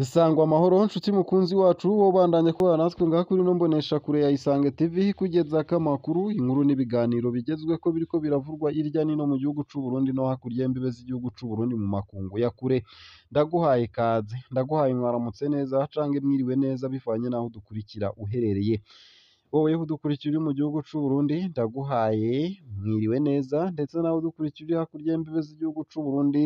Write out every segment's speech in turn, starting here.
Sangwa amahoro nshuti mukunzi wacu wobandanya kubana natwe ngaha kuri ino mboneshakure ya Isange TV kugezako amakuru, inkuru n'ibiganiro bigezweko biriko biravurwa irya nino mu gihugu c'u Burundi no hakurya y'imbibe z'igihugu c'u Burundi mu makungu ya kure. Ndaguhaye ikaze, ndaguhaye mwaramutse neza canke mwiriwe neza bivanye n'aho udukurikira uherereye. Wowe udukurikira uri mu gihugu c'u Burundi ndaguhaye mwiriwe neza, ndetse nawe udukurikira uri hakurya y'imbibe z'igihugu c'u Burundi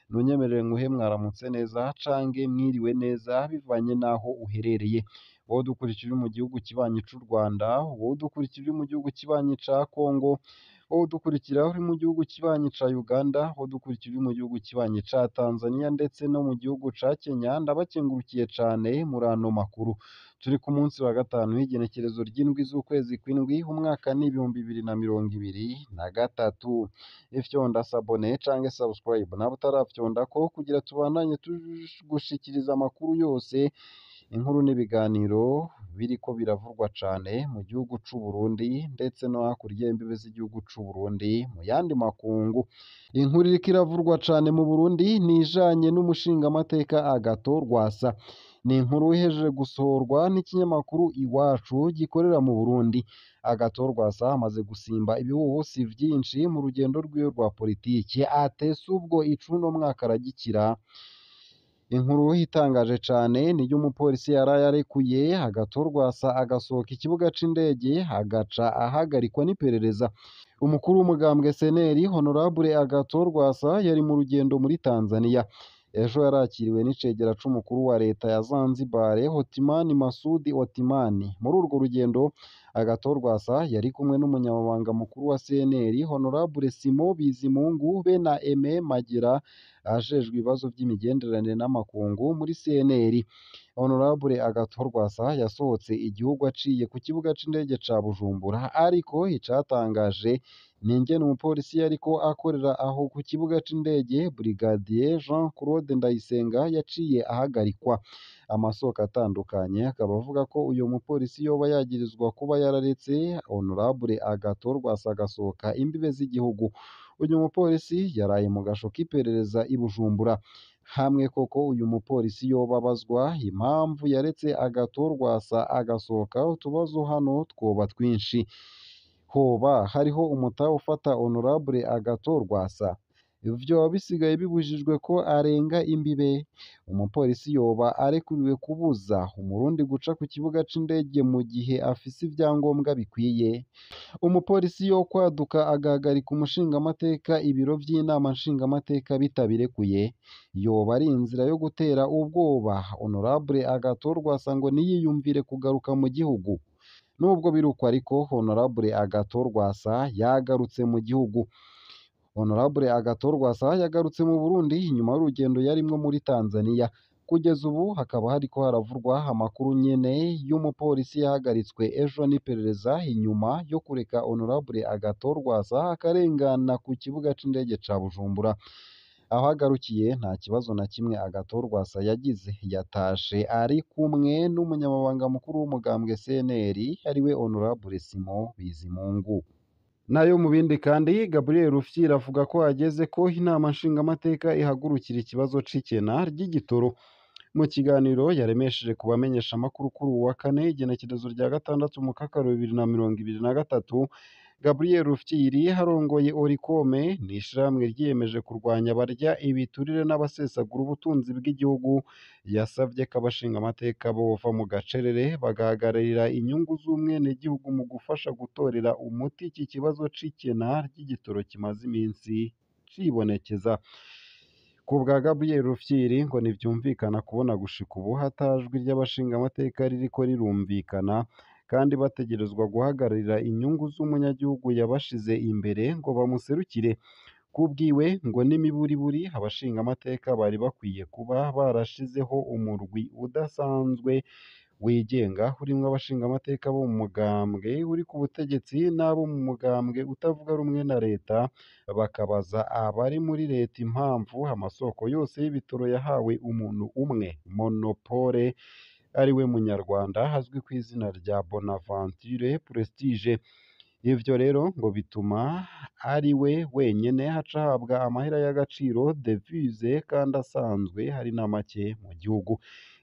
ntunyemerere nguhe mwaramutse neza canke mwiriwe neza bivanye n'aho uherereye. Wowe udukurikira uri mu gihugu kibanyi c'u Rwanda, wowe udukurikira uri mu gihugu kibanyi ca Kongo, wowe udukurikira uri mu gihugu kibanyi ca Uganda, wowe udukurikira uri mu gihugu kibanyi ca Tanzania ndetse no mu gihugu ca Kenya, ndabakengurukiye cane muri ano makuru. Turi ku munsi wa gatanu w'igenekerezo ry'indwi z'ukwezi kw'indwi, umwaka ni 2023. Ifyonda sabone canke subscribe nawe utarafyondako kugira tubandanye tugushikiriza amakuru yose, inkuru n'ibiganiro biriko biravurwa cane mu gihugu c'u Burundi ndetse no hakurya y'imbibe z'igihugu c'u Burundi mu yandi makungu. Inkuru iriko iravurwa cane mu Burundi ni ijanye n'umushingamateka Agathon Rwasa. Ni inkuru ihejeje gusohorwa n'ikinyamakuru Iwacu gikorera mu Burundi. Agathon Rwasa amaze gusimba ibihuhusi vyinshi mu rugendo rwiwe rwa politike, atese ubwo icuno mwaka aragikira. Inkuru itangaje cane ni iy'umupolisi yaraye arekuye Agathon Rwasa agasohoka ikibuga c'indege agaca ahagarikwa n'iperereza. Umukuru w'umugambwe CNL Honorable Agathon Rwasa yari mu rugendo muri Tanzania. Ejo yarakiriwe n'icegera c'umukuru wa leta ya Zanzibar Othman Masudi Othman. Muri urwo rugendo Agathon Rwasa yari kumwe n'umunyamabanga mukuru wa CNL Honorable Simon Bizimungu be na Aime Magera ajejwe ibibazo vy'imigenderanire n'amakungu muri CNL. Honorable Agathon Rwasa yasohotse igihugu aciye ku kibuga c'indege ca Bujumbura, ariko icatangaje ni ingene umupolisi yariko akorera aho ku kibuga c'indege Brigadier Jean Claude Ndayisenga yaciye ahagarikwa. Amasoko atandukanye akaba avuga ko uyo mupolisi yoba yagirizwa kuba yararetse Honorable Agathon Rwasa agasohoka imbibe z'igihugu. Uyu mupolisi yaraye mu gasho k'iperereza i Bujumbura. Hamwe koko uyu mupolisi yoba abazwa impamvu yaretse Agathon Rwasa agasohoka, utubazo hano twoba twinshi. Hoba hariho umutahe ufata Honorable Agathon Rwasa? Vyoba bisigaye bibujijwe ko arenga imbibe? Umupolisi yoba arekuriwe kubuza umurundi guca ku kibuga c'indege mu gihe afise ivyangombwa bikwiye? Umupolisi yokwaduka agahagarika umushingamateka ibiro vy'inama nshingamateka bitabirekuye? Yoba ari inzira yo gutera ubwoba Honorable Agathon Rwasa ngo ntiyiyumvire kugaruka mu gihugu? Nubwo biruko ariko Honorable Agathon Rwasa yagarutse mu gihugu. Honorable Agathon Rwasa yagarutse mu Burundi inyuma y'urugendo yarimwo muri Tanzania. Kugeza ubu hakaba hariko haravurwa amakuru nyene y'umupolisi yahagaritswe ejo n'iperereza inyuma yo kureka Honorable Agathon Rwasa akarengana ku kibuga c'indege ca Bujumbura. Aho agarukiye nta kibazo na kimwe Agathon Rwasa yagize, yatashe ari kumwe n'umunyamabanga mukuru w'umugambwe CNL ariwe Honorable Simon Bizimungu. Nayo mu bindi kandi, Gabriel Rufyiri avuga ko hageze ko inama nshingamateka ihagurukira ikibazo c'ikena ry'igitoro. Mu kiganiro yaremesheje ku bamenyeshamakuru kuri uwu wa kane igenekerezo rya 6 Mukakaro 2023, Gabriel Rufyiri arongoye Orikome ni ishirahamwe ryiyemeje kurwanya abarya ibiturire n'abasesagura ubutunzi bw'igihugu, yasavye ko abashingamateka bova mu gacerere bagahagararira inyungu z'umwenegihugu mu gufasha gutorera umuti iki kibazo c'ikena ry'igitoro kimaze iminsi cibonekeza. Ku bwa Gabriel Rufyiri ngo ntivyumvikana kubona gushika ubu hatajwi ry'abashingamateka ririko rirumvikana kandi bategerezwa guhagararira inyungu z'umunyagihugu yabashize imbere ngo bamuserukire. Kubwiwe ngo n'imiburiburi abashingamateka bari bakwiye kuba barashizeho umurwi udasanzwe wigenga urimwo abashingamateka bo mu mugambwe uri ku butegetsi n'abo mu mugambwe utavuga rumwe na leta, bakabaza abari muri leta impamvu amasoko yose y'ibitoro yahawe umuntu umwe monopole ariwe munyarwanda azwi ku izina rya Bonaventure Prestige. Ivyo rero ngo bituma ari we wenyene haca ahabwa amahera y'agaciro devise kandi asanzwe hari na make mu gihugu.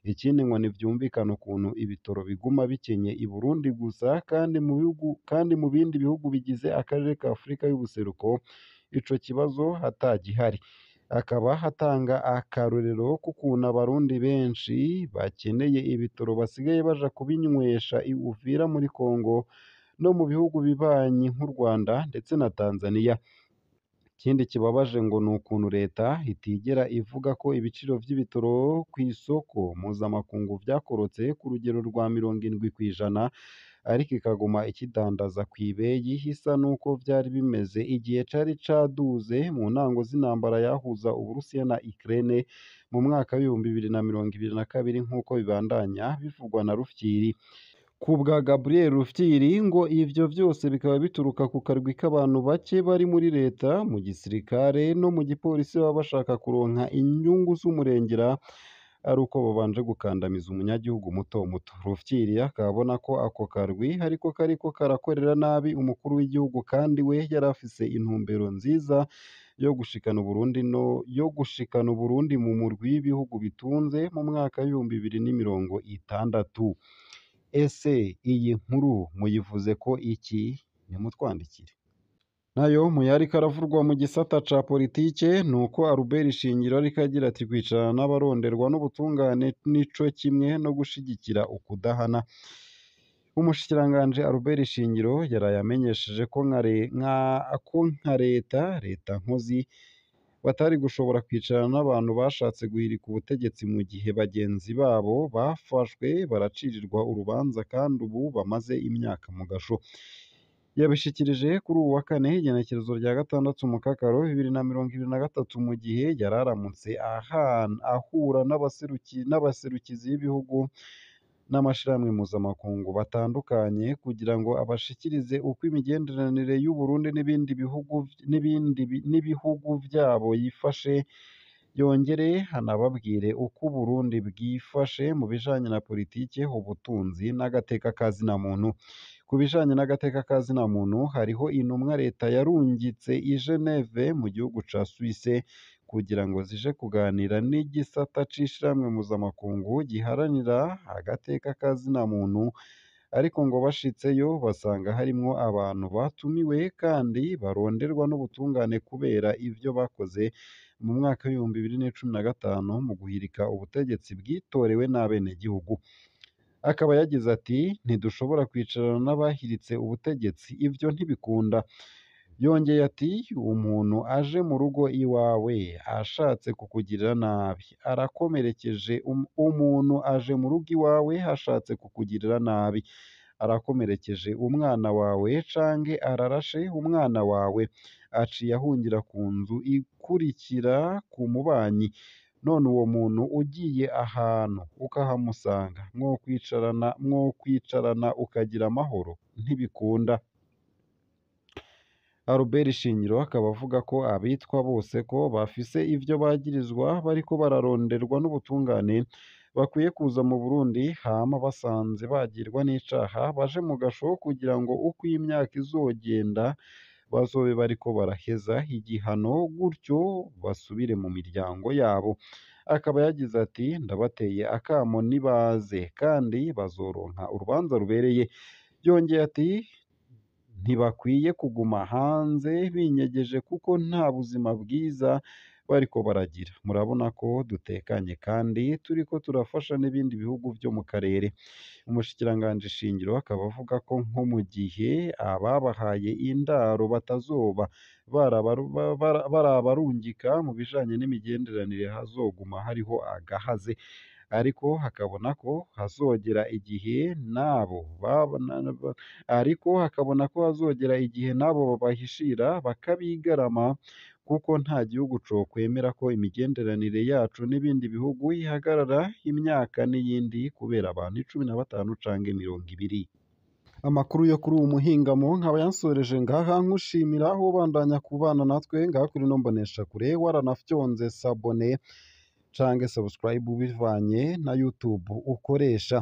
Ikindi ngo ntivyumvikana ukuntu ibitoro biguma bikenye i Burundi gusa kandi mu bindi bihugu bigize akarere ka Afurika y'ubuseruko ico kibazo hatagihari. Akaba hatanga akarorero k'ukuntu abarundi benshi bakeneye ibitoro basigaye baja kubinywesha i Uvira muri Kongo no mu bihugu bibanyi nk'u Rwanda ndetse na Tanzania. Ikindi kibabaje ngo ni ukuntu leta itigera ivuga ko ibiciro vy'ibitoro kw'isoko mpuzamakungu vyakorotse ku rugero rwa 70%, ariko ikaguma ikidandaza kw'ibeyi isa n'uko vyari bimeze igihe cari caduze mu ntango z'intambara yahuza Uburusiya na Ukraine mu mwaka w'2022 nk'uko bibandanya bivugwa na Rufyiri. Ku bwa Gabriel Rufyiri ngo ivyo vyose bikaba bituruka ku karwi k'abantu bake bari muri leta, mu gisirikare no mu gipolisi baba bashaka kuronka inyungu z'umurengera ari uko babanje gukandamiza umunyagihugu muto muto. Rufyiri akaba abona ko ako karwi ariko kariko karakorera nabi umukuru w'igihugu kandi we yari afise intumbero nziza yo gushikana Uburundi no yo gushikana Uburundi mu murwi w'ibihugu bitunze mu mwaka w'2060. Ese iyi nkuru muyivuze ko iki? Nimutwandikire. Nayo mu yariko aravurwa mu gisata ca politike nuko Albert Shingiro ariko agira ati kwicarana n'abaronderwa n'ubutungane nico kimwe no gushigikira ukudahana. Umushikiranganji Albert Shingiro yaraye amenyesheje ko nka leta nkozi batari gushobora kwicarana n'abantu bashatse guhirika ubutegetsi mu gihe bagenzi babo bafashwe baracirirwa urubanza kandi ubu bamaze imyaka mu gasho. Yabishikirije kuri uwu wa kane igenekerezo rya 6 Mukakaro 2023 mu gihe yararamutse ahura n'abaserukizi b'ibihugu n'amashirahamwe mpuzamakungu batandukanye kugira ngo abashikirize uko imigenderanire y'u Burundi n'ibindi bihugu n'ibihugu vyabo yifashe, yongere anababwire uko Uburundi bwifashe mu bijanye na politike, ubutunzi n'agateka ka zina muntu. Ku bijanye n'agateka ka zina muntu hariho intumwa leta yarungitse i Geneve mu gihugu ca Suisse kugira ngo zije kuganira n'igisata c'ishirahamwe mpuzamakungu giharanira agateka ka zina muntu, ariko ngo bashitseyo basanga harimwo abantu batumiwe kandi baronderwa n'ubutungane kubera ivyo bakoze mu mwaka w'2015 mu guhirika ubutegetsi bwitorewe n'abenegihugu. Akaba yagize ati ntidushobora kwicarana n'abahiritse ubutegetsi, ivyo ntibikunda. Yongeye ati umuntu aje mu rugo iwawe ashatse kukugirira nabi arakomerekeje, umuntu aje mu rugo iwawe ashatse kukugirira nabi arakomerekeje umwana wawe canke ararashe umwana wawe, aciye ahungira ku nzu ikurikira ku mubanyi. None uwo muntu ugiye ahantu ukahamusanga mwokwicarana ukagira amahoro? Ntibikunda. Albert Shingiro akaba avuga ko abitwa bose ko bafise ivyo bagirizwa bariko bararonderwa n'ubutungane bakwiye kuza mu Burundi hama basanze bagirwa n'icaha baje mu gasho kugira ngo uko imyaka izogenda bazobe bariko baraheza igihano gutyo basubire mu miryango yabo. Akaba yagize ati ndabateye akamo nibaze kandi bazoronka urubanza rubereye. Yongeye ati ntibakwiye kuguma hanze binyegeje kuko nta buzima bwiza bariko baragira. Murabona ko dutekanye kandi turiko turafasha n'ibindi bihugu vyo mu karere. Umushikiranganji Shingiro akaba avuga ko nko mu gihe ababahaye indaro batazoba barabarungika mu bijanye n'imigenderanire hazoguma hariho agahaze, ariko hakabona ko hazogera igihe nabo ariko hakabona ko hazogera igihe nabo babahishira bakabigarama, kuko nta gihugu cokwemera ko imigenderanire yacu n'ibindi bihugu ihagarara imyaka n'iyindi kubera abantu 15 canke 20. Amakuru yo kuri uwu muhingamo nkaba yansoreje ngaha, nkushimira aho ubandanya kubana natwe ngaha kuri ino mboneshakure, waranafyonze sabone canke subscribe bivanye na YouTube ukoresha.